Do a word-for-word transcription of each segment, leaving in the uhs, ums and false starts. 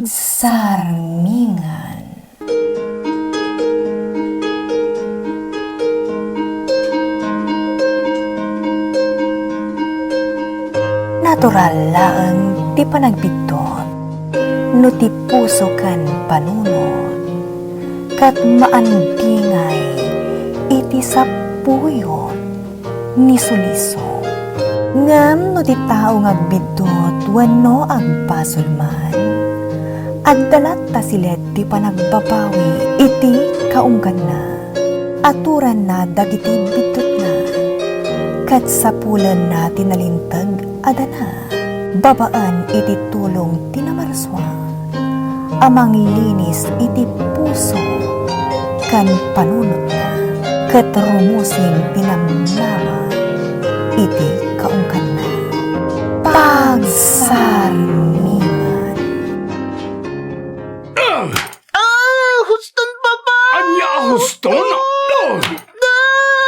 Sarmingan. Natural laeng ti panagbiddut no ti puso ken panunot, ket maandingay iti sapuyot ni suliso. Ngem no ti tao nga agbiddut wenno agbasol man, adda latta silet ti panagbabawi iti kaungganna. Aturanna dagiti biddutna, ket sapulenna ti nalinteg a dana babaen iti tulong ti Namarsua a manglinis iti puso ken panunotna, ket rumusim ti namnama iti kaungganna. Pagsarmingan. Ah! Ah, huston, Papa! Ania a huston? Oh! Ah!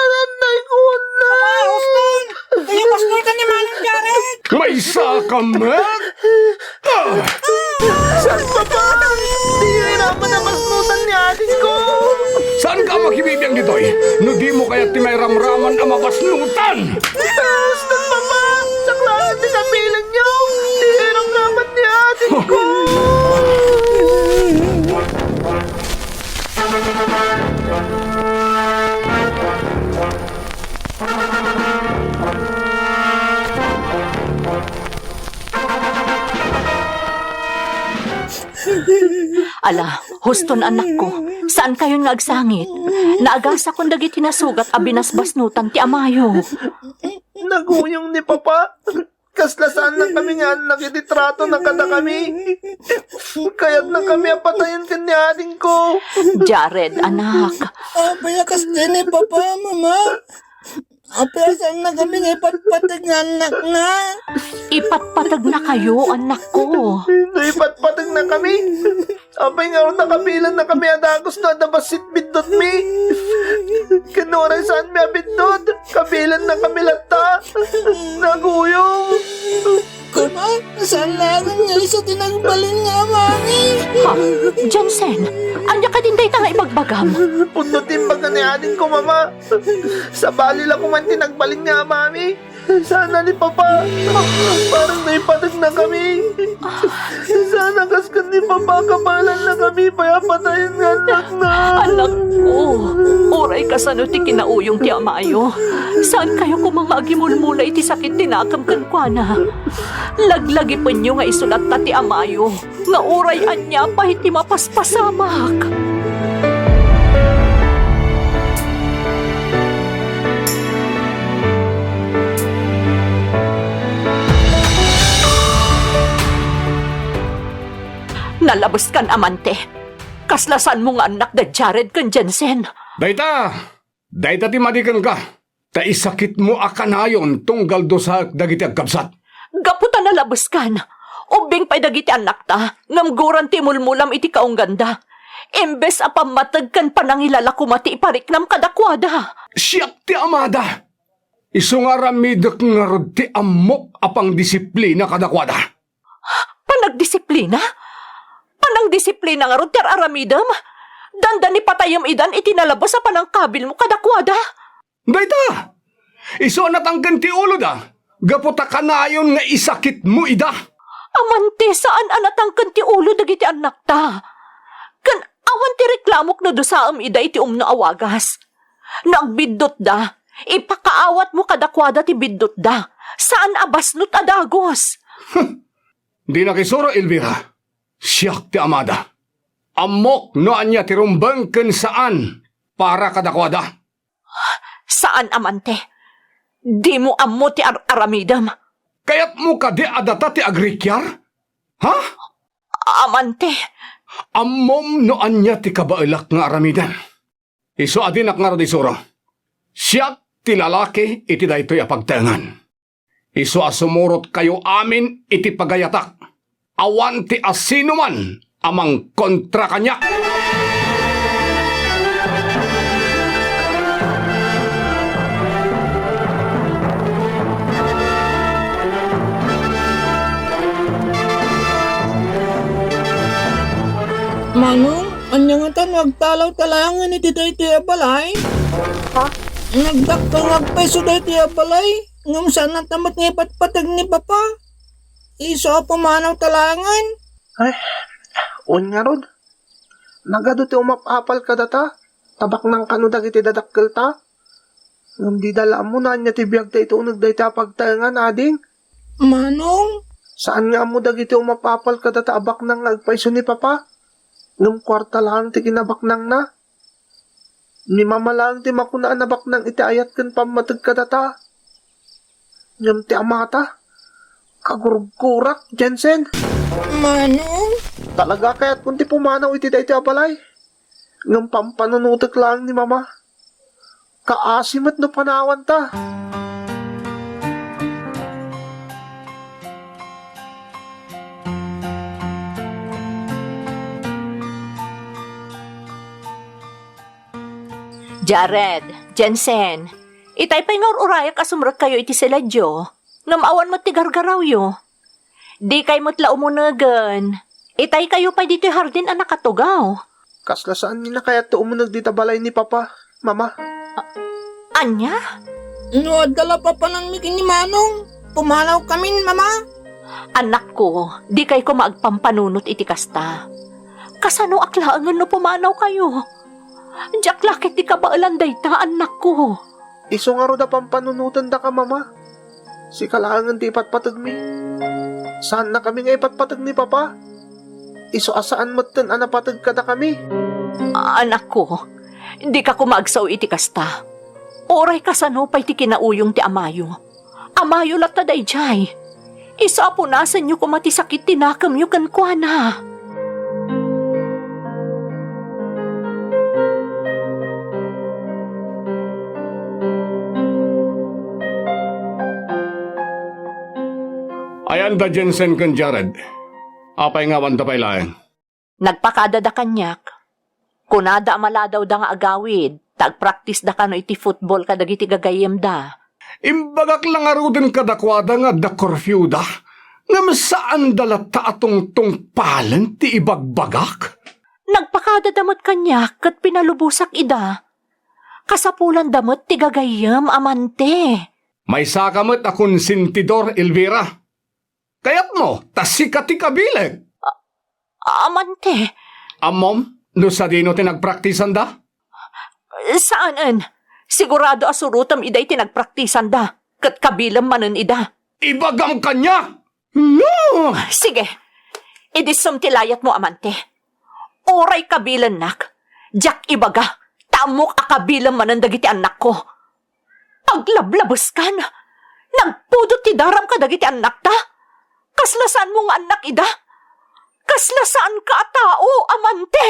Aranday ko na! Papa, huston! Kayo, pastor, ka ni Manong Jared! Maysa ka met! Ah! Saan, Papa? Di iraman a basnutan ni ading ko! Saan ka makibibiang ditoy? No di mo kayat ti mairamraman a mabasnutan! Huston, Papa! Saklakan ti kabilang niyo! Di iraman ni ading ko! Ala, huston, anakko. Saan kayon nga agsangit? Naagasakon dagiti nasugat a binasbasnutan ti amayo. Naguyong ni Papa. Kasla saan na kami nga annak iti trato na kadakami. Kayat na kami a patayen ken ni ading ko. Jared, anak. Apay a kasdi ni Papa, Mama? Apay a saan na kami nga ipatpateg nga annakna? Ipatpateg na kayo, anakko. No ipatpateg na kami, apay ngarud a kabilan na kami a dagus no adda bassit biddutmi? Ken no uray saanmi a biddut, kabilan na kami latta. Naguyong. Kuna, saan laeng nga isu ti nagbalin nga amami? Ha? Jensen, ania kadin dayta nga ibagbagam? Pudno ti imbaga ni ading ko, Mama. Sabali la koma ti nagbalin nga amami. Sana ni Papa, parang naipateg na kami. Sana kas ken ni Papa, kabaelan na kami pay a patayen nga annakna. Anakko, uray kasano ti kinauyong ti amayo, saan kayo koma nga agimulmula iti sakit ti nakem kenkuana. Laglagipenyo nga isu latta ti amayo. Nga uray ania pay ti mapaspasamak. Nalabeskan, amante. Kasla saanmo nga annak da Jared ken Jensen? Dayta, dayta ti madi kenka. Ta isakitmo a kanayon tunggal dusaek dagiti agkabsat. Gapu ta nalabeskan, ubbing pay dagiti annakta, ngem guran ti imulmulam iti kaungganda. Imbes a pammateg ken panangilala koma ti ipariknam kadakuada. Siak ti amada. Isu nga aramidek ngarud ti ammok a pangdisiplina kadakuada. Panagdisiplina? Panangdisiplina ngarud ti ar-aramidem? Dandani patayem idan iti nalabes a panangkabilmo kadakuada. Dayta, isu a natangken ti uloda, gapu ta kanayon nga isakitmo ida. Amante, saan a natangken ti ulo dagiti annakta. Ken awan ti reklamok no dusaem ida iti umno a wagas. No agbiddutda, ipakaawatmo kadakuada ti biddutda. Saan a basnot a dagus. Dinak isuro, Elvira. Siak ti amada. Ammok no ania ti rumbeng ken saan para kadakuada. Saan, amante. Dimo ammo ti ar-aramidem. Kayatmo kadi a data ti agrikiar? Ha? Amante. Ammom no ania ti kabaelak nga aramidem. Isu a dinak ngarud isuro. Siak ti lalaki iti daytoy a pagtaengan. Isu a sumurotkayo amin iti pagayatak. Awan ti asinoman a mangkontra kaniak. Manong, ania ngata no agtalawta laengen iti daytoy a balay? Ha? Nagdakkel nga agpayso daytoy a balay, ngem saannata met nga ipatpateg ni Papa. Isu a pumanawta laengen. Ay, wen ngarud. Nagadu ti umap-apal kadata, ta baknang kano dagiti dadakkelta. Ngem dida la ammo no ania ti biagda iti uneg dayta a pagtaengan, ading. Manong? Saan nga ammo dagiti umap-apal kadata a baknang nga agpayso ni Papa. Ngem kuarta laeng ti kinabaknangna. Ni Mama laeng ti makuna a nabaknang iti ayat ken pammateg kadata. Ngem ti amata, kagurgurak, Jensen. Manong? Talaga kayatkon ti pumanaw iti daytoy a balay. Ngem pampanunotek laeng ni Mama. Kaasi met no panawanta. Jared, Jensen, itay pay nga ur-urayak a sumrekkayo iti siledyo, ngem awan met ti gargarawyo. Dikay met la umunegen. Itaykayo pay ditoy hardin a nakatugaw. Kasla saan nga kayatyo umuneg dita balay ni Papa, Mama? Ania? No adda la papanangmi ken ni Manong, pumanawkamin, Mama. Anakko, dikay koma agpampanunot iti kasta. Kasanoak laengen no pumanawkayo? Diak la ketdi kabaelan dayta, annakko. Isu ngarud a pampanunotendaka, Mama. Sika laengen ti ipatpategmi. Saannakami nga ipatpateg ni Papa. Isu a saan metten a napateg kadakami. Anakko, dika koma agsao iti kasta. Uray kasano pay ti kinauyong ti amayo. Amayo latta daydiay. Isu a punasenyo koma ti sakit ti nakemyo kenkuana. Ayan da Jensen ken Jared. Apay nga awanda pay laeng? Nagpakadada kaniak. Kunada a maladawda nga agawid, ta agpraktisda kano iti football kadagiti gagayyemda. Imbagak la ngaruden kadakuada nga adda curfewda, ngem saanda latta a tungtungpalen ti ibagbagak. Nagpakadada met kaniak ket pinalubosak ida. Kasapulanda met ti gagayyem, amante. Maysaka met a konsentidor, Elvira. Kayatmo, ta sika ti kabileg. Amante. Ammom, no sadino ti nagpraktisanda? Saanen. Sigurado a surotem ida iti nagpraktisanda, ket kabilem manen ida. Ibagam kaniak! No! Sige. Idissum ti layatmo, amante. Uray kabilennak, diak ibaga, ta ammok a kabilem manen dagiti annakko. Aglablabeskan! Nagpudot ti daram kadagiti annakta! Kasla saanmo nga annak ida? Kasla saanka a tao, amante!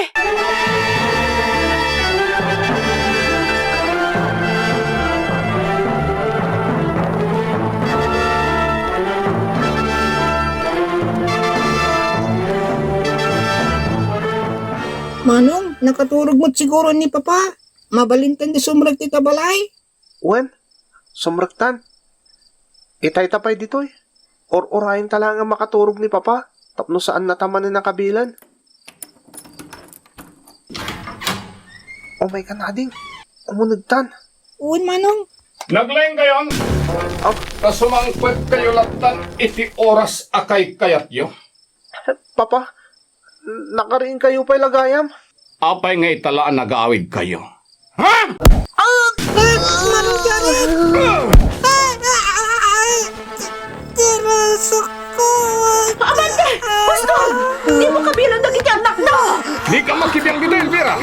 Manong, nakaturog met siguro ni Papa. Mabalinten ti sumrek ti ta balay. Wen, sumrektan. Itayta pay ditoy. Ur-urayenta laeng a makaturog ni Papa tapno saannata manen a kabilen. Umay kan, ading. Umunegtan. Wen, Manong. Naglaingkayon? Ah? Ta sumangpetkayo lattan iti oras a kaykayatyo. Papa, nakariingkayo pay la gayam? Apay nga ita la a nagaawidkayo? Ha? Ah, ah, Manong Jared! Ah! Ah, ah, ah, ah, tirasak ko. Amante! Pastor! Dimo kabilan dagiti annakna! Dika makibiang dita, Elvira!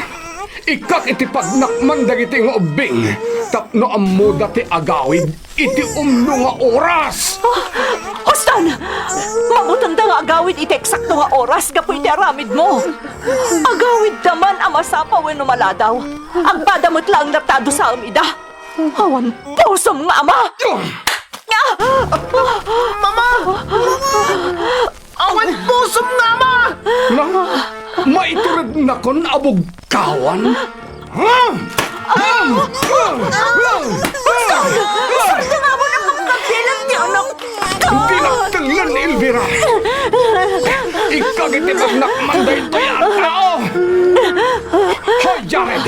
Ikkak iti pagnakman dagiti nga ubbing tapno ammoda ti agawid iti umno nga oras! Ah, Uston! Mabutengda nga agawid iti eksakto nga oras gapu iti aramidmo. Agawidda man a masapa wenno maladaw. Agpada met laeng latta a dusaem ida. Awan pusom nga ama! Ah! Mama! Awan pusom nga ama! Na, maiturednakon a bugkawan? Uston! Uston, tinamon a pagkabilan ti anak! Dinaktengen ni Elvira! Ikkak iti pagnakman daytoy a tao! Jared,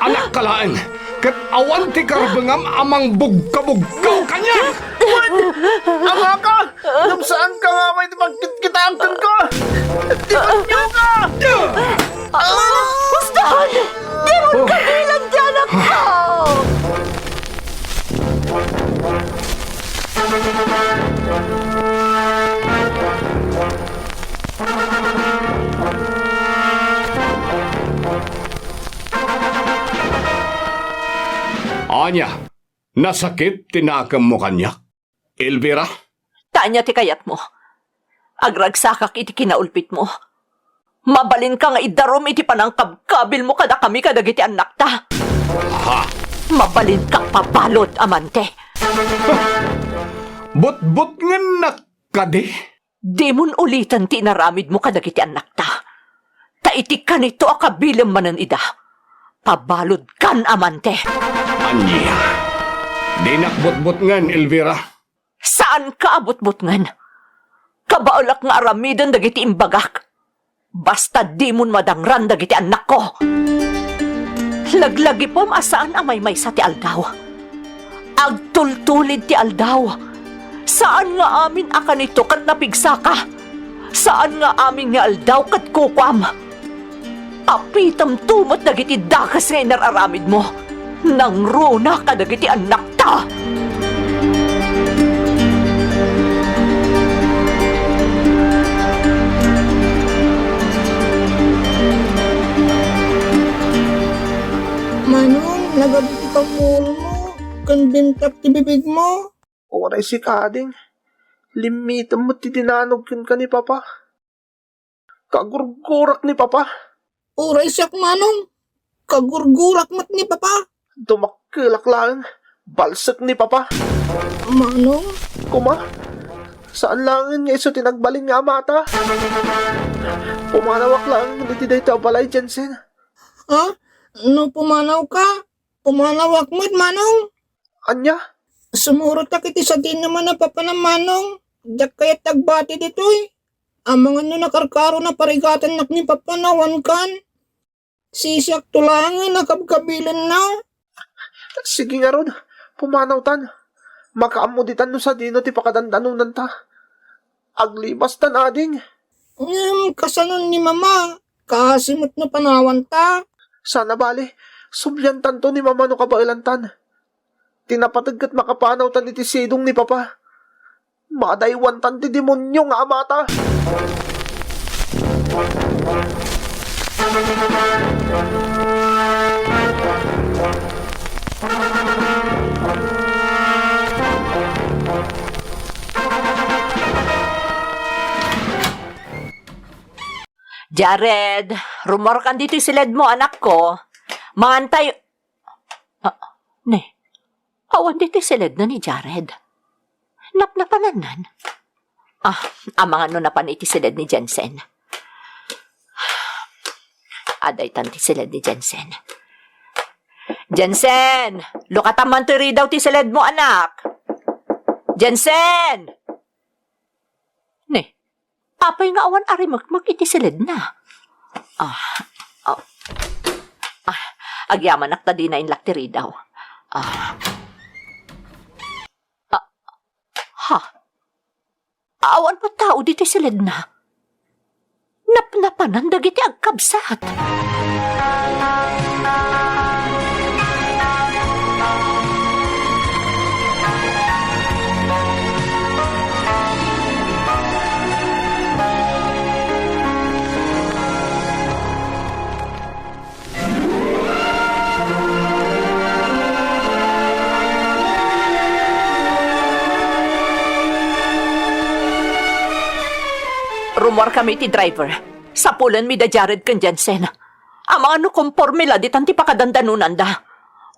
anakka laeng, ket awan ti karbengam a mangbugkabugkaw kaniak! Wen, amaka, ngem saanka nga amay ti pagkitkitaen kenka! Demonioka! Husto! Dimonka bilang ti anakko! Ania, nasakit ti nakemmo kaniak, Elvira? Ta ania ti kayatmo? Agragsakak iti kinaulpitmo. Mabalinka nga idarum iti panangkabkabilmo kadakami kadagiti annakta. Ha? Mabalinka pabalud, amante. Butbutngennak kadi? Dimon uliten ti inaramidmo kadagiti annakta. Ta iti kanito a kabilem manen ida, pabaludkan, amante. Ania? Dinak butbutngen, Elvira. Saanka a butbutngen. Kabaelak nga aramiden dagiti imbagak. Basta dimon madangran dagiti annakko. Laglagipem a saan a maymaysa ti aldaw. Agtultulid ti aldaw. Saan nga amin a kanito ket napigsaka. Saan nga amin nga aldaw ket kukuam. Apitemto met dagiti dakes nga inar-aramidmo. Nangruna kadagiti annakta. Manong, nagadu ti kapuolmo, ken bintak ti bibigmo. Uray sika, ading. Limmitem met ti dinanog kenka ni Papa. Kagurgurak ni Papa. Uray siak, Manong. Kagurgurak met ni Papa. Dumakkelak laeng. Balsek ni Papa. Manong? Kuma, saan laengen nga isu ti nagbalin nga amata. Pumanawak laeng iti dayta a balay, Jensen. Ha? No pumanawka, pumanawak met, Manong. Ania? Sumurotak iti sadino man a papanam, Manong. Diak kayat agbati ditoy. Amangan no nakarkaro naparigatannak ni Papa no awan kan. Sisiakto laengen a kabkabilenna. Sige ngarud, pumanawtan. Makaammo ditan no sadino ti pakadandanonanta. Aglibastan, ading. Ngem kasano ni Mama? Kaasi met no panawanta. Saan a bale, subliantanto ni Mama no kabaelantan. Ti napateg ket makapanawtan iti sidong ni Papa. Madaywantan ti demonio nga amata. Jared, rummuarkan ditoy siledmo, anakko. Mangantay. Ah, ne, awan ditoy siledna ni Jared. Napnapanannan. Ah, amangan no napan iti siled ni Jensen. Adaytan ti siled ni Jensen. Jensen! Lukatan man toy ridaw ti siledmo, anak! Jensen! Ne, apay nga awan a rimekmek iti siledna? Ah, ah, ah, agyamanak ta dina inlak ti ridaw. Ah. Ah, ha? Awan met tao ditoy siledna. Napnapanan dagiti agkabsat. Rummuarkami iti driver. Sapulenmi da Jared ken Jensen. Amangan no komporme la ditan ti pakadandanonanda.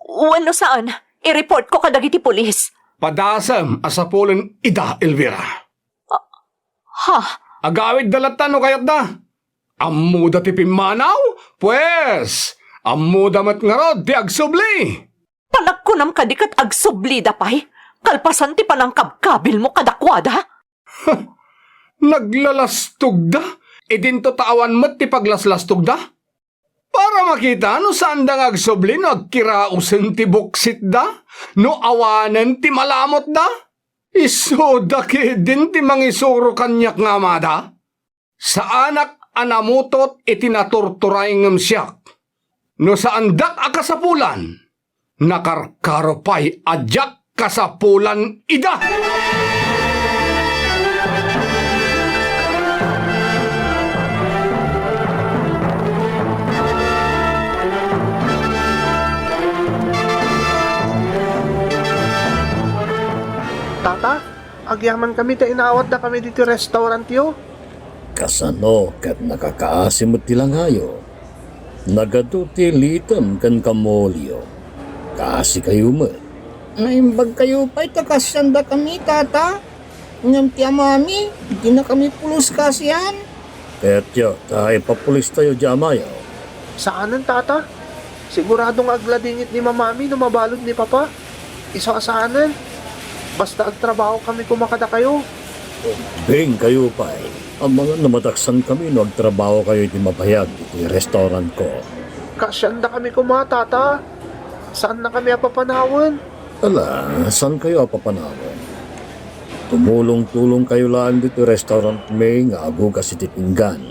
Wenno saan, i-reportko kadagiti pulis. Padasem a sapulen ida, Elvira. Ha? Agawidda latta no kayatda. Ammoda ti pimmanaw? Pues, ammoda met ngarud ti agsubli. Panagkunam kadi ket agsublida pay, kalpasan ti panangkabkabilmo kadakuada? Naglalastogda? Idinto ta awan met ti paglaslastogda? Para makita no saanda nga agsubli no agkiraosen ti buksitda, no awanen ti malamutda. Isuda ketdin ti mangisuro kaniak nga amada. Saanak a namutot iti naturturay ngem siak. No saandak a kasapulan, nakarkaro pay a diak kasapulan ida. Tata, agyamankami ta inaawatdakami diti restaurantyo. Kasano ket nakakaasi met ti langayo? Nagadu ti litem ken kamolio. Kaasikayo met. Naimbagkayo pay ta kaasiandakami, Tata. Ngem ti amami, dinakami pulos kaasian. Kayatyo ta ipapulistayo ti amayo? Saanen, Tata. Sigurado nga agladingit ni Mamami no mabalud ni Papa. Isu a saanen. Basta agtrabahokami koma kadakayo. Ubbingkayo pay. Amangan no madaksankami no agtrabahokayo iti mabayag iti restaurantko. Kaasiandakami koma, Tata. Saannakami a papanawen. Ala, saankayo a papanawen. Tumulong-tulongkayo laeng ditoy restaurantmi nga agugas iti pinggan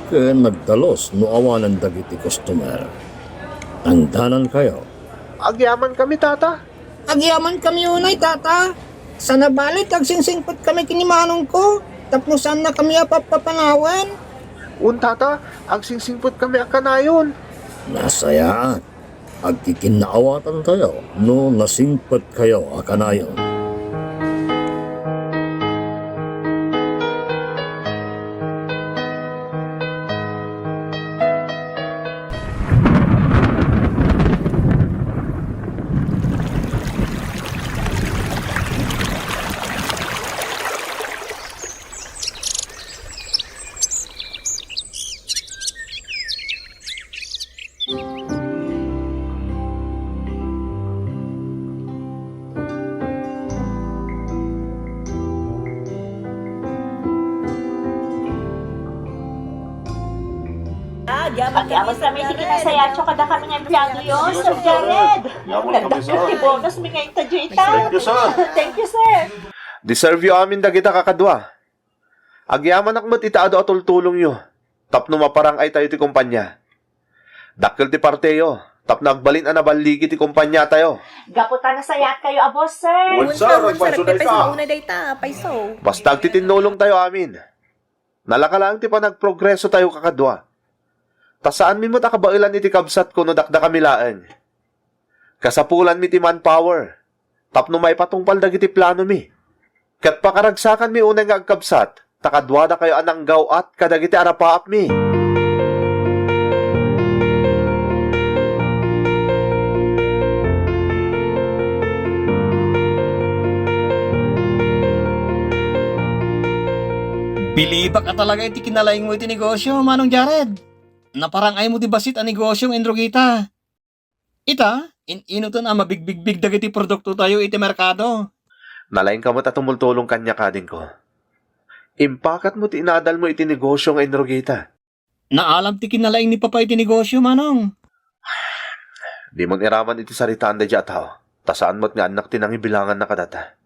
ken nagdalus no awanen dagiti customer. Tangdanankayo. Agyamankami, Tata. Agyamankami unay, Tata. Sana bale ti agsingsingpetkami ken ni manongko tapno saannakami a pappapanawen. Wen, Tata, agsingsingpetkami a kanayon. Nasayaat. Agkikinnaawatantayo no nasingpetkayo a kanayon. Ah, agyamankami, agyamankami, sir. Kinasayaatyo kadakami nga empleadoyo, Sir Jared. Nagdakkel ti bonus mi nga interview ita. Thank you, sir. Thank you, sir. Deserve yo amin dagita, kakadua. Agyamanak met iti adu a tultulongyo tapno maparang-aytayo ti kompania. Dakkel ti parteyo tapno agbalin a naballigi ti kompaniatayo. Gapu ta nasayaatkayo a boss, sir. Wen, sir, wen, sir, agpayso dayta. Agpayso dayta, payso. Basta agtitinnulongtayo amin. Nalaka laeng ti panagprogresotayo, kakadua. Ta saanmi met a kabaelan iti kabsatko no dakdakami laeng. Kasapulanmi ti manpower tapno maipatungpal dagiti planomi. Ket pakaragsakanmi unay nga agkabsat ta kaduadakayo a nanggaw-at kadagiti arapaapmi. Bilibak a talaga iti kinalaingmo iti negosio, Manong Jared. Naparang-aymo ti bassit a negosio nga inrugita. Ita, in-inuton a mabigbigbig dagiti produktotayo iti merkado. Nalaingka met a tumultulong kaniak, adingko. Impakatmo ti inadalmo iti negosio nga inrugita. Naalam ti kinalaing ni Papa iti negosio, Manong. Dimon iraman iti saritaan daydiay a tao, ta saan met nga annak ti nangibilanganna kadata.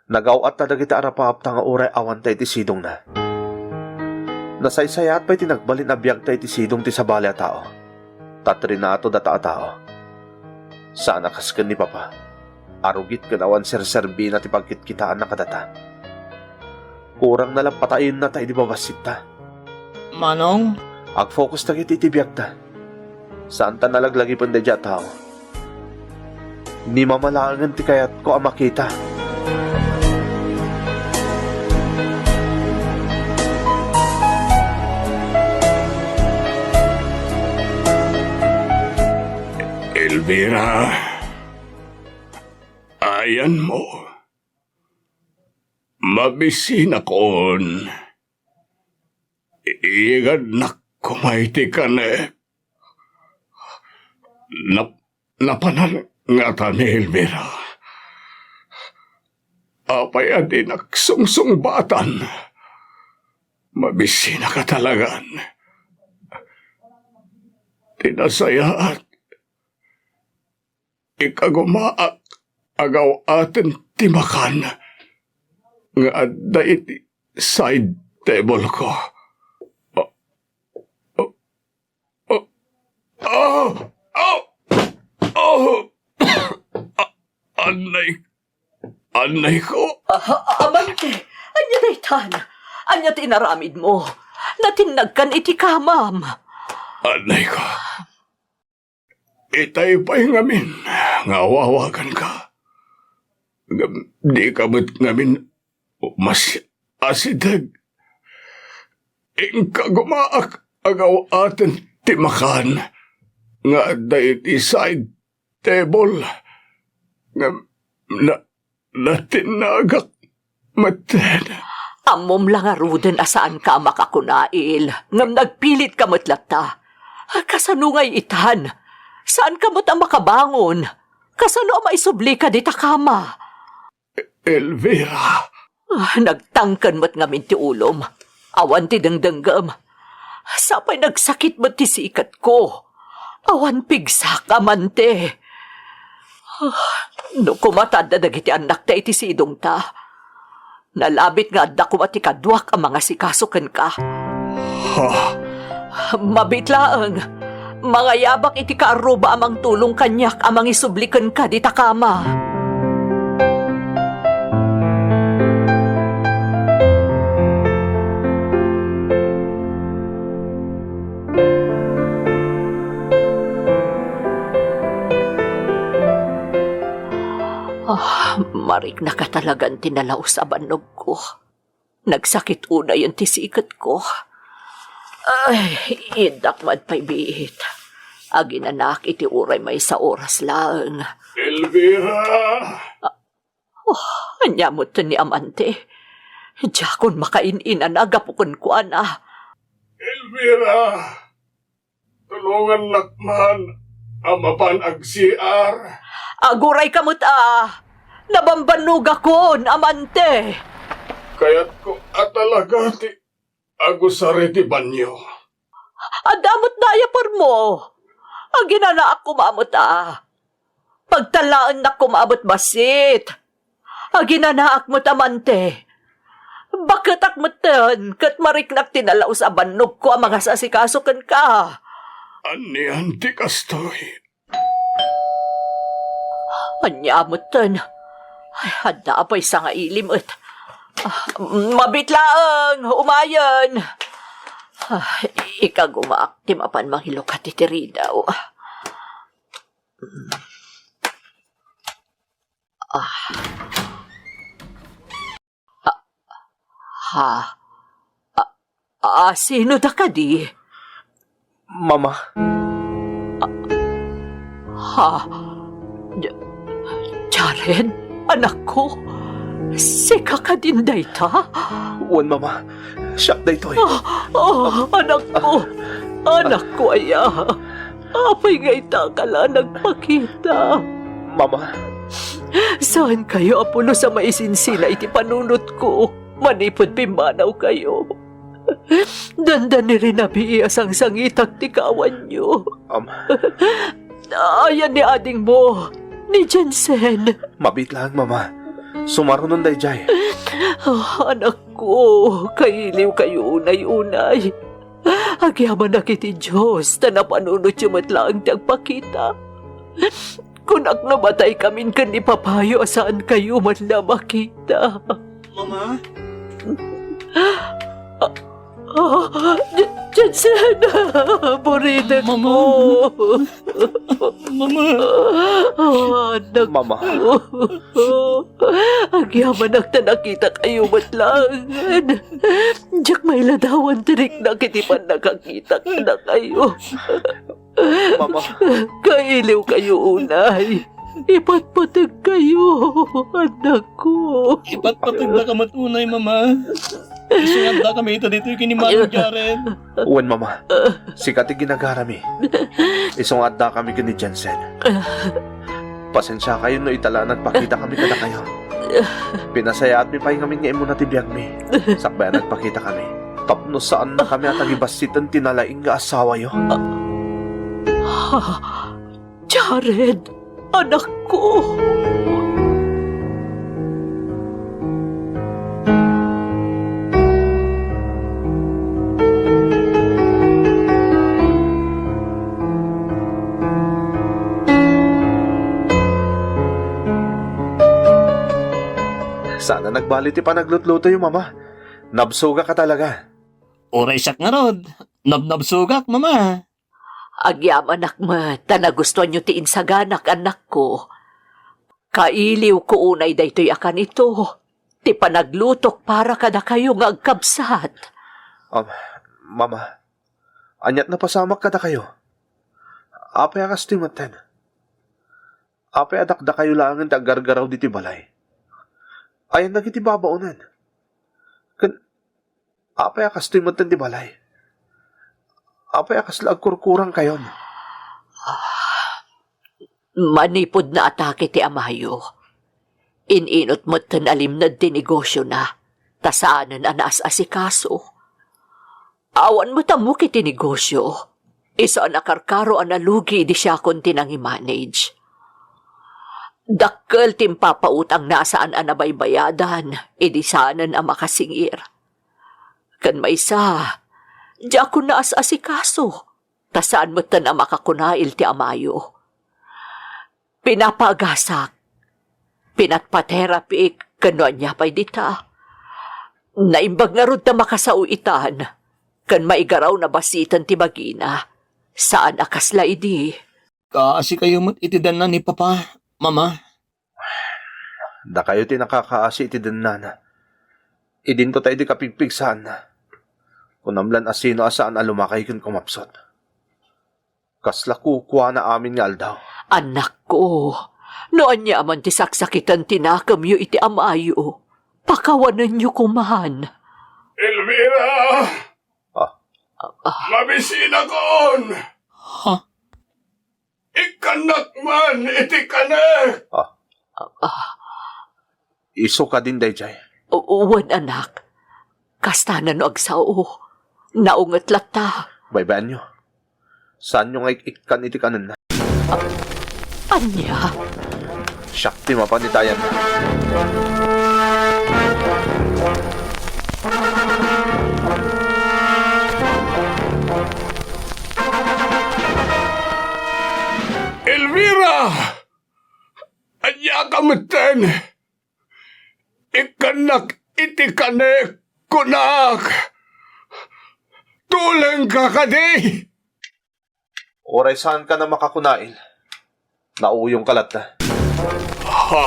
Nagaw-atta dagiti arapaapta nga uray awanta iti sidongna. Nasaysayaat pay ti nagbalin a biagta iti sidong ti sabali a tao, ta trinato data a tao. Saan a kas ken ni Papa, arugit ken awan serserbina ti pagkitkitaanna kadata. Kurangna la patayenna ta idi babassit ta. Manong? Agfocus dagiti iti biagta. Saanta nalaglagipen daydiay a tao. Ni mamalaengen ti kayatko a makita. Elvira, ayanmo. Mabisinakon. Igannak koma iti kanek. Nap-, napanan ngata ni Elvira. Apay a dinak sungsungbatan? Mabisinaka talagan. ti nasayaat. Ikagumaak a gaw-aten ti makan nga adda iti side table ko. Ah, ah, ah, ah, ah, ah, ah, anay, anay ko. Ah, ah, amante, ania daytan? Ania ti inaramidmo? Natinnagkan iti kamam. Anay ko. Itay pay ngamin nga awawaganka. Ngem dika met ngamin umasideg. Inka gumaak a gaw-aten ti makan nga adda iti side table. Ngem na, natinnagak metten. Ammom la ngaruden a saanka a makakuna, Il, ngem nagpilitka met latta. Kasano ngay itan? Saanka met a makabangon? Kasano a maisublika dita kama? Elvira. Ah, nagtangken met ngamin ti ulom. Awan ti dengdenggem. Sapay nagsakit met ti siketko. Awan pigsak, amante. Ah, no koma ta adda dagiti annakta iti sidongta, nalabit nga adda koma ti kaduak a mangasikaso kenka. Ha? Mabiit laeng. Mangayabak iti kaarruba a mangtulong kaniak a mangisubli kenka dita kama. Ah, mariknak a talagan ti nalaus a bannogko. Nagsakit unayen ti siketko. Ay, innak man pay biit. Aginanaak iti uray maysa oras laeng. Elvira! Oh, ania met ni amante? Diakon makain-inana gapu kenkuana. Elvira! Tulongannak man a mapan ag-C R. Agurayka met a nabambannogakon, amante. Kayatko a talaga ti agusar iti banyo. Adda met diapermo. Aginanaak koma met a. Pagtallaennak koma met bassit. Aginanaak met, amante. Baketak metten, ket mariknak ti nalaus a bannogko a mangasasikaso kenka. Anian ti kastoy? Ania metten? Ay, adda pay sangailim et. Ah, mabiit laeng, umayen. Ah, ikagumaak ti mapan mangilukat iti ridaw. Ah. Ah, ha? Ah, ah, sino da kadi? Mama. Ah, ha? J-, Jaren, anakko? Sika kadin dayta? Wen, Mama. Siak daytoy. Ah, ah, anakko. Anakko aya. Apay nga itaka la nagpakita? Mama. Saankayo a pulos a maisinsina iti panunotko manipud pimmanawkayo. Dandani rinabii a sangsangitak ti kawanyo. Ama. Ayan ni adingmo, ni Jensen. Mabiit laeng, Mama. Sumarunon daydiay. Ah, anakko, kailiwkayo unay-unay. Agyamanak iti Dios ta napanunotyo met laeng ti agpakita. Kunak no mataykami ken ni Papayo a saankayo met la makita. Mama? Ah, J-, Jensen! Buridek Mama. Ko! Mama. Ah, anak Mama. Ko. Agyamanak ta nakitakayo met laengen. Diak mailadawan ti riknak iti pannakakita kadakayo. Mama. Kailiwkayo unay. Ipatpategkayo, anakko. Ipatpategdaka met unay, Mama. Isu nga addakami ita ditoy ken ni Manong Jaren. Wen, Mama. Sika ti ginagarami. Isu nga addakami ken ni Jensen. Pasensiakayo no ita la nagpakitakami kadakayo. Pinasayaatmi pay ngamin nga immuna ti biagmi, sakbay a nagpakitakami, tapno saannakami a tagibassiten ti nalaing nga asawayo. Ah, Jared, anakko. Saan a nagbali ti panaglutlutoyo, Mama. Nabsogak a talaga. Uray siak ngarud, nabnabsogak, Mama. Agyamanak met ta nagustuanyo ti insaganak, anakko. Kailiwko unay daytoy a kanito, ti panaglutok para kadakayo nga agkabsat. Um, Mama, ania't napasamak kadakayo? Apay a kastoy metten? Apay a dakdakayo laengen ti aggargaraw ditoy balay? Ayan dagiti babaonen? Ken apay a kastoy metten ti balay? Apay a kasla agkurkurangkayon? Manipud naatake ti amayo, in-inut metten a limned ti negosiona, ta saanen a naas-asikaso. Awan met ammok iti negosio. Isu a nakarkaro a nalugi idi siakon ti nangimanage. Dakkel ti impapautangna a saan a nabaybayadan idi saanen a makasingir. Ken maysa, diakon naas-asikaso, ta saan metten a makakunail ti amayo. Pinapaagasak, pinatpaterapik, ken no ania pay dita. Naimbag ngarud ta makasao itan, ken maigaraw na basiten ti bagina. Saan a kasla idi. Kaasikayo met iti danna ni Papa, Mama. Dakayo ti nakakaasi iti dannana. Idinto ta idi kapigpigsaanna. Kunam lan a sino a saan a lumakay ken kumapsut. Kasla kukuana amin nga aldaw. Anakko, no ania man ti saksakiten ti nakemyo iti amayo, pakawanenyo koman. Elvira! Ah. Ah. Mabisinakon! Ha? Ikkannak man iti kanek! Ah. Ah. Isu kadin daydiay? O-, wen, anak. Kasta no agsao. Naunget latta. Baybay-anyo. Saanyo nga ik-ikkan iti kanenna. A-, ania? Siak ti mapan itayan. Elvira! Ania ka metten? Ikkannak iti kanek, kunak. Tulengka kadi? Uray saanka a makakunail, nauyongka latta. Ha?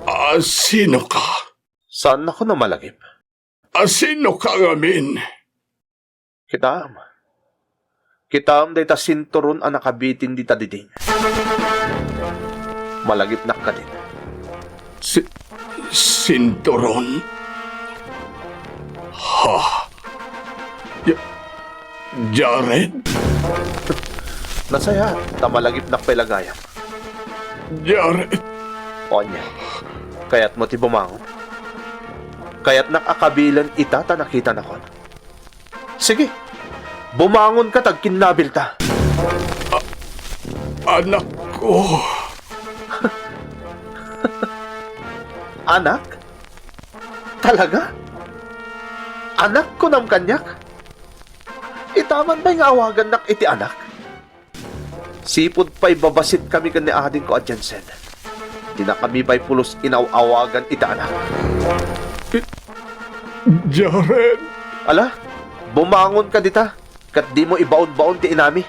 A, sinoka? Saannakon a malagip. A, sinoka ngamin? Kitaem. Kitaem dayta sinturon a nakabitin dita diding. Malagipnak kadin. Si-, sinturon? Ha? Ja-, Jared? Nasayaat, ta malagipnak pay la gayam. Jared. Ania, kayatmo ti bumangon? Kayatnak a kabilen ita ta nakitanakon. Sige, bumangonka ta agkinnabilta. A-, anakko. Anak? Talaga? Anak, kunam kaniak? Ita man pay nga awagannak iti anak? Sipud pay babasitkami ken ni adingko a Jensen, dinakami pay pulos inaw-awagan iti anak. Jared! Ala, bumangonka dita, ket dimo ibaon-baon ti inami.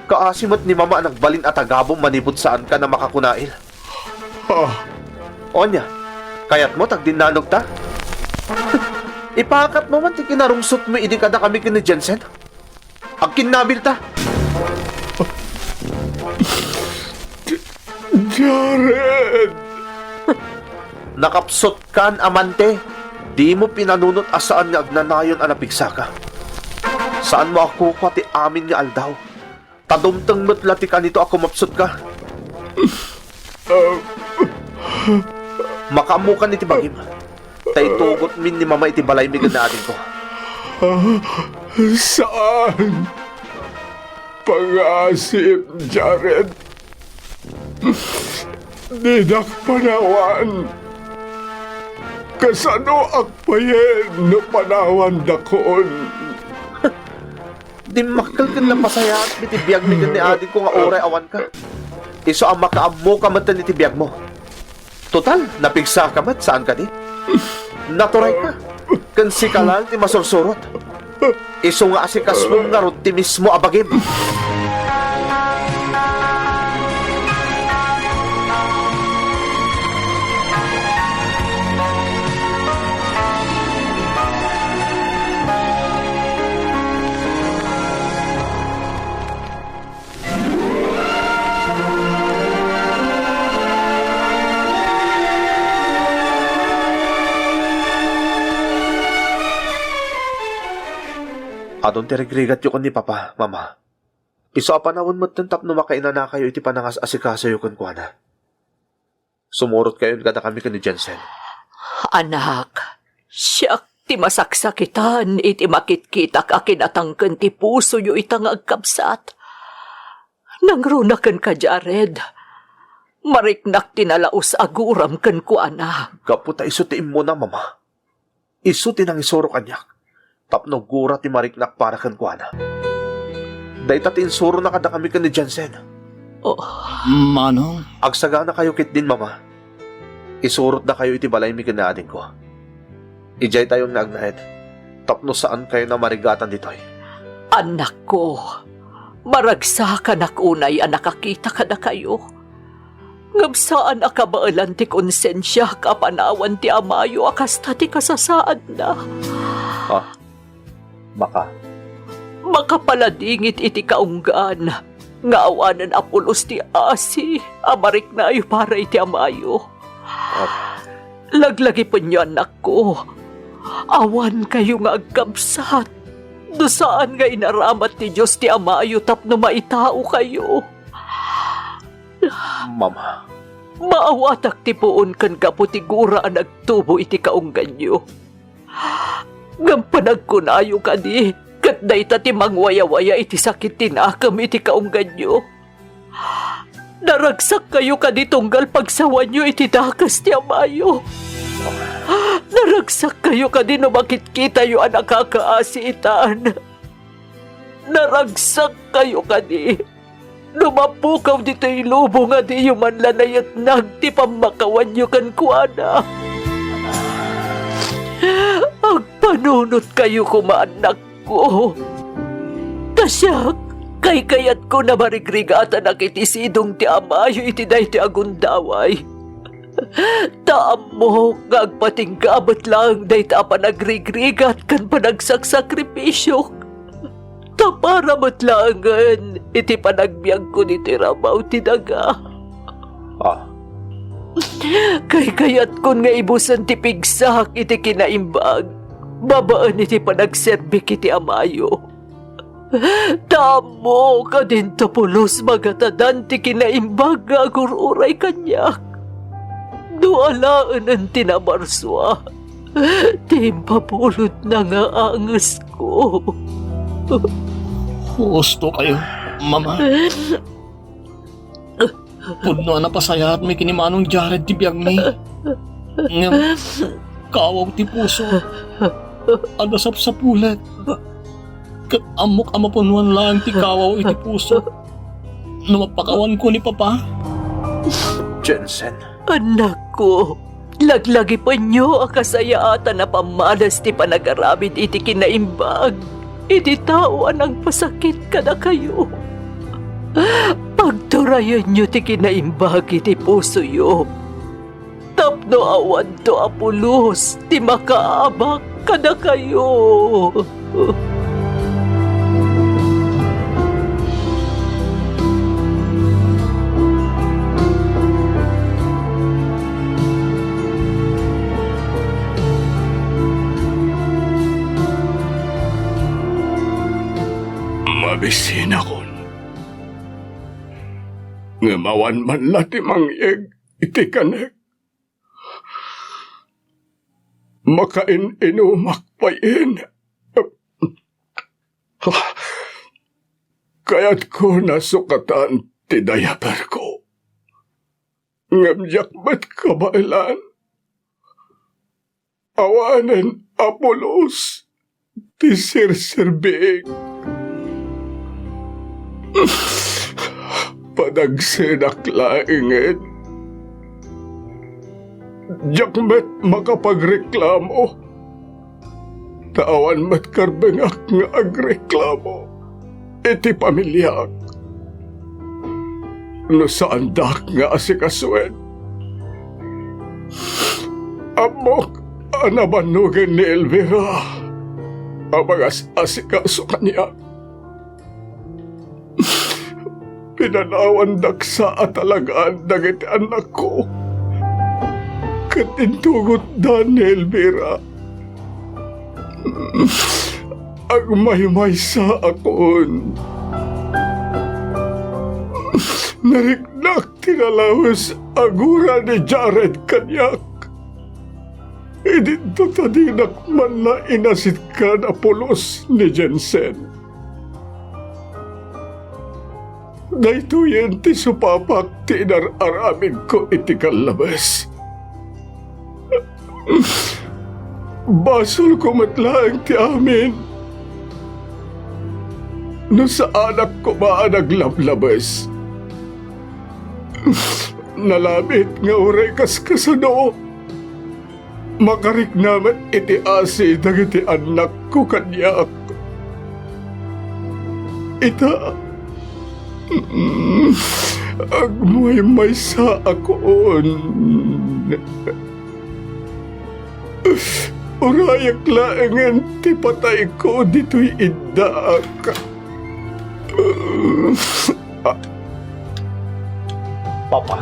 Kaasi met ni Mama a nagbalin a tagabum manipud saanka a makakunail. Ah. Ania, kayatmo ta agdinnanogta? Ipakatmo man ti kinarungsotmo idi kadakami ken ni Jensen? Agkinnabilta! Jared! Nakapsutkan, amante. Dimo pinanunot a saan nga agnanayon a napigsaka. Saanmo a kukua ti amin nga aldaw. Ta dumteng met la ti kanito a kumapsutka. Makaammokan iti bagim. Ta itugotmin ni Mama iti balaymi ken ni adingko. Saan? pangasim, Jared. Didak panawan. Kasanoak payen no panawandakon? Dimmakkel ken napasayaat iti biagmi ken ni adingko nga uray awanka. Isu a makaammoka metten iti biagmo. Total, napigsaka met, saan kadi? Naturayka. Ken sika laeng ti masursurot. Isu nga asikasom ngarud ti mismo a bagim. Adun ti rigrigatyo ken ni Papa, Mama. Isu a panawen metten tapno makainanakayo iti panangas-asikasoyo kenkuana. Sumurotkayon kadakami ken ni Jensen. Anak, siak ti masaksakitan iti makitkitak a kinatangken ti pusoyo ita nga agkabsat. Nangruna kenka, Jared. Mariknak ti nalaus a guram kenkuana. Gapu ta isu ti immuna, Mama. Isu ti nangisuro kaniak tapno gura ti mariknak para kenkuana. Dayta ti insurona kadakami ken ni Jensen. Oh. Manong? Agsaganakayo ketdin, Mama. Isurotdakayo iti balaymi ken ni adingko. Idiaytayon nga agnaed tapno saankayon a marigatan ditoy. Annakko, maragsakanak unay a nakakita kadakayo. Ngem saan a kabaelan ti konsensiak a panawan ti amayo a kasta ti kasasaadna. Ah, maka. Makapaladingit iti kaunggan nga awanen a pulos ti asi a mariknayo para iti amayo. Ah. Laglagipenyo, annakko. Awankayo nga agkabsat. No saan nga inaramat ti Dios ti amayo tapno maitaokayo. Mama. Maawatak ti puon ken gapu ti gura a nagtubo iti kaungganyo. Ngem panagkunayo kadi, ket dayta ti mangwayawaya iti sakit ti nakem iti kaungganyo. Naragsakkayo kadi tunggal pagsawanyo iti dakes ti amayo. Naragsakkayo kadi no makitkitayo a nakakaasi itan. Naragsakkayo kadi no mapukaw ditoy lubong a diyo man la nayatnag ti pammakawanyo kenkuana. Agpanunotkayo koma, annakko. Ta siak, kaykayatko a marigrigatanak iti sidong ti amayo iti daytoy a gundaway. Ta ammok nga agpatingga met laeng dayta a panagrigrigat ken panagsaksakripisio. Ta para met laengen iti panagbiagko ditoy rabaw ti daga. Ah. Kaykayatkon nga ibusen ti pigsak iti kinaimbag babaen iti panagserbik iti amayo. Ta ammok a dinto pulos magatadan ti kinaimbag nga agur-uray kaniak. No alaenen ti namarsua ti impapulotna nga angesko. Husto kayo, Mama. Pudno a napasayaatmi ken ni Manong Jared ti biagmi. Ngem, kawaw ti puso. Adda sapsapulet. Ket ammok a mapunuan laeng ti kawaw iti puso no mapakawanko ni Papa. Jensen. Annakko, laglagipenyo a kasayaatan a pammales ti panagaramid iti kinaimbag iti tao a nangpasakit kadakayo. Pagturayenyo ti kinaimbag iti pusoyo tapno awanto a pulos ti makaabak kadakayo. Mabisinakon. Ngem awan man la ti mangyeg iti kanek. Makain-inumak payen. Kayatko a sukatan ti diaperko. Ngem diak met kabaelan. Awanen a pulos ti serserbiek. Padagsenak laengen. Diak met makapagreklamo. Ta awan met karbengak nga agreklamo iti pamiliak no saandak nga asikasuen. Ammok a nabannogen ni Elvira a mangas-asikaso kaniak. Pinanawandak sa a talagaan dagiti annakko. Ket intugotda ni Elvira. Agmaymaysaakon. Nariknak ti nalaes a gura ni Jared kaniak. Idinto ta dinak man la inasitkan a pulos ni Jensen. Daytoyen ti supapak ti inar-aramidko iti kallabes. Basolko met laeng ti amin no saanak koma a naglablabes. Nalabit nga uray kas kasano, makarikna met iti asi dagiti annakko kaniak. Ita, agmaymaysaakon. Urayak laengen ti patayko ditoy iddaak. Papa.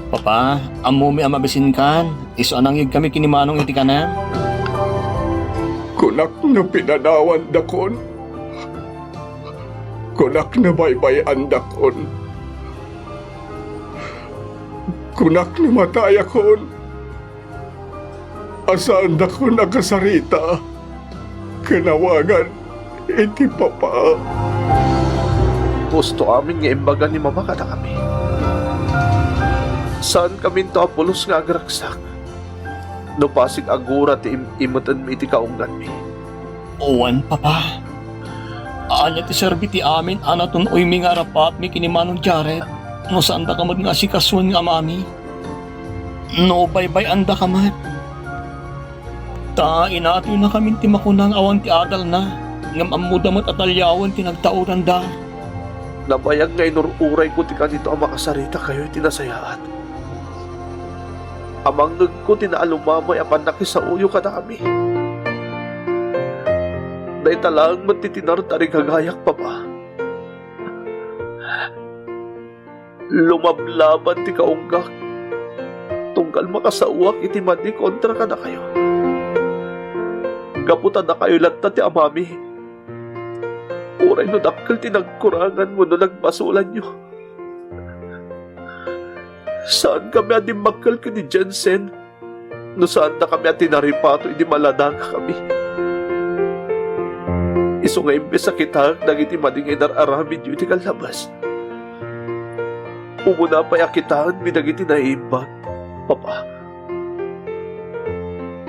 Papa, ammomi a mabisinkan, isu a nangyegkami ken ni Manong iti kanem. Kunak no pinanawandakon. Kunak no baybay-andakon. Kunak no matayakon. A saandakon a kasarita ken awagan iti Papa. Husto amin nga imbaga ni Mama kadakami. Saankaminto a pulos nga agragsak no pasig a gura ti im-, imetenmi iti kaungganmi. Wen, Papa. Ania ti serbi ti amin a natun-oymi nga arapatmi ken ni Manong Jared no saandaka met nga asikasuen nga amami? No baybay-andaka met? Ta inatoynakamin ti makuna nga awan ti adalna, ngem ammoda met a taliawen ti nagtaudanda. Nabayag nga inur-urayko ti kanito a makasarita kayo iti nasayaat. Amangngegko ti naalumamay a pannakisaoyo kadakami. Dayta laeng met ti tinartarigagayak, Papa. Lumablaban ti kaunggak, tunggal makasaoak iti madi kontra kadakayo. Gapu ta dakayo latta ti amami, uray no dakkel ti nagkurangan wenno nagbasolanyo. Saankami a dimmakkel ken ni Jensen no saandakami a tinaripato idi maladangakami. Isu nga imbes a kitaek dagiti madi nga inar-aramidyo iti kallabas, umuna pay a kitaenmi dagiti naimbag, Papa.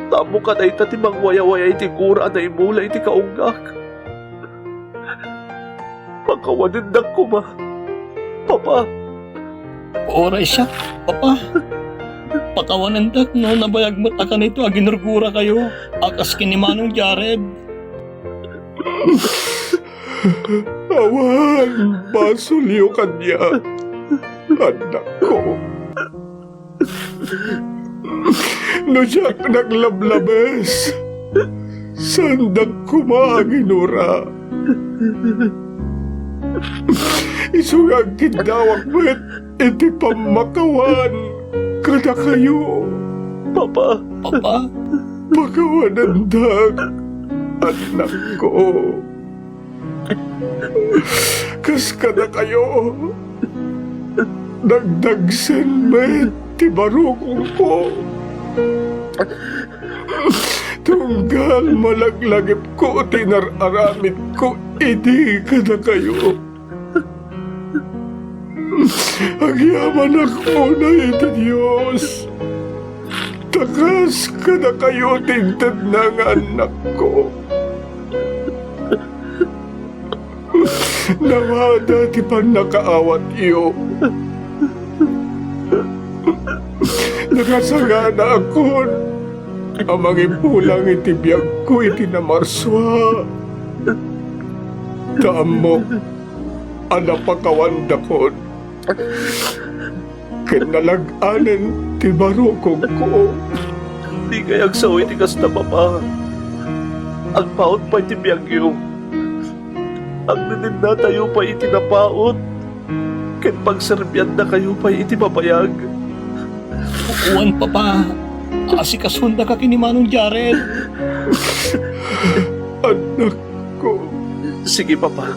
Ta ammok a dayta ti mangwayawaya iti gura a naimula iti kaunggak. Pakawanendak koma, Papa. Uray siak, Papa. Pakawanendak no nabayag met a kanito a ginurgurakayo a kas ken ni Manong Jared. Awan basolyo kaniak, annakko. No diak naglablabes, saandak koma a ginura. Isu nga agkiddawak met iti pammakawan kadakayo. Papa. Papa. Pakawanendak, annakko. Kas kadakayo, nagdagsen met ti barukongko. Tunggal malaglagipko ti inar-aramidko idi kadakayo, agyamanak unay iti Dios, ta kas kadakayo ti intedna nga annakko. Nawada ti pannakaawatyo. Nakasaganaakon a mangibulang iti biagko iti namarsua. Ta ammok a napakawandakon ken nalag-anen ti barukongko. Dikay agsao iti kasta, Papa. Agpaut pay ti biagyo. Agdedennatayo pay iti napaut ken pagserbiandakayo pay iti babayag. Wen, Papa, asikasondaka ken ni Manong Jared. Annakko. Sige, Papa.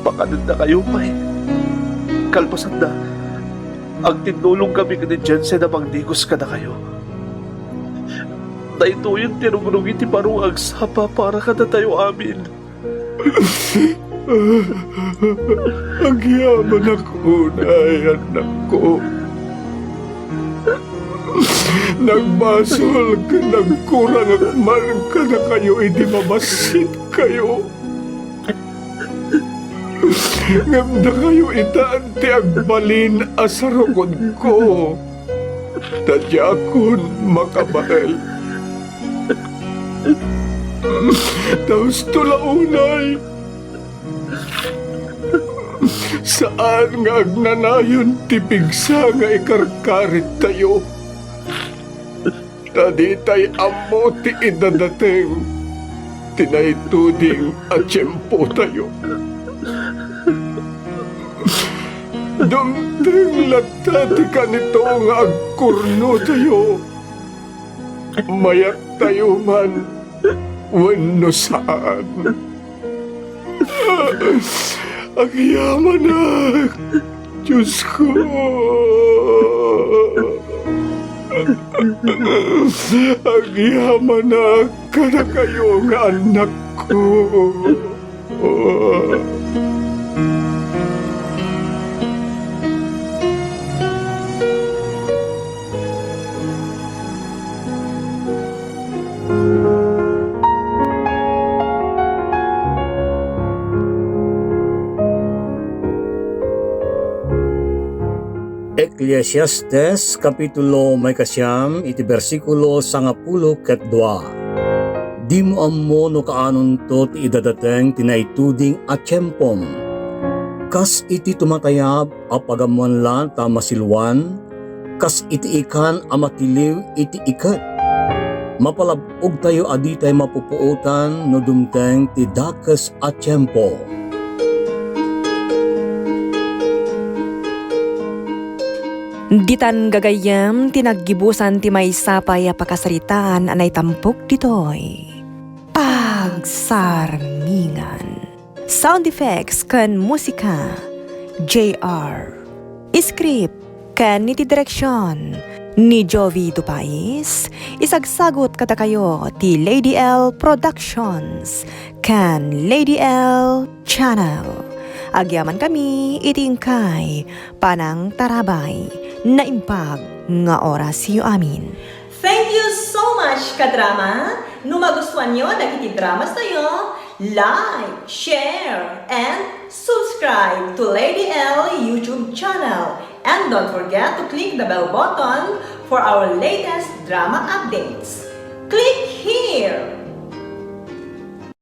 Pakadendakayo pay. Kalpasanna, agtinnulongkami ken ni Jensen a mangdigos kadakayo. Daytoyen ti rugrugi ti baro nga agsapa para kadatayo amin. Agyamanak unay, annakko. Nagbasol ken nagkurangak man kadakayo idi mabassitkayo. Ngem dakayo itan ti agbalin a sarukodko. Ta diakon makabael. Ta husto la unay, saan nga agnanayon ti pigsa nga ikarkarittayo. Ta ditay ammo ti idadateng ti naituding a tiempotayo. Dumteng latta ti kanito nga agkurnotayo, mayattayo man wenno saan. Agyamanak, Diosko. Agyamanak kadakayo nga annakko. Eclesiastes, kapitulo maikasiam, iti bersikulo sangapulo ket dua. Dimo ammo no kaanonto ti idadateng ti naituding a tiempom. Kas iti tumatayab a pagammoan la ta masiluan, kas iti ikan a matiliw iti iket. Mapalab-ogtayo a ditay mapupuotan no dumteng ti dakes a tiempo. Ditan gagayyem ti naggibusan ti maysa pay a pakasaritaan a naitampok ditoy Pagsarmingan. Sound effects ken musika, J R. Script ken iti direksion ni Jovi Dupais, isagsagut kadakayo ti Lady L Productions ken Lady L Channel. Agyamankami iti inkay panangtarabay. Naimbag nga orasyo amin. Thank you so much, kadrama! No magustuanyo dagiti dramas tayo, like, share, and subscribe to Lady L YouTube channel. And don't forget to click the bell button for our latest drama updates. Click here!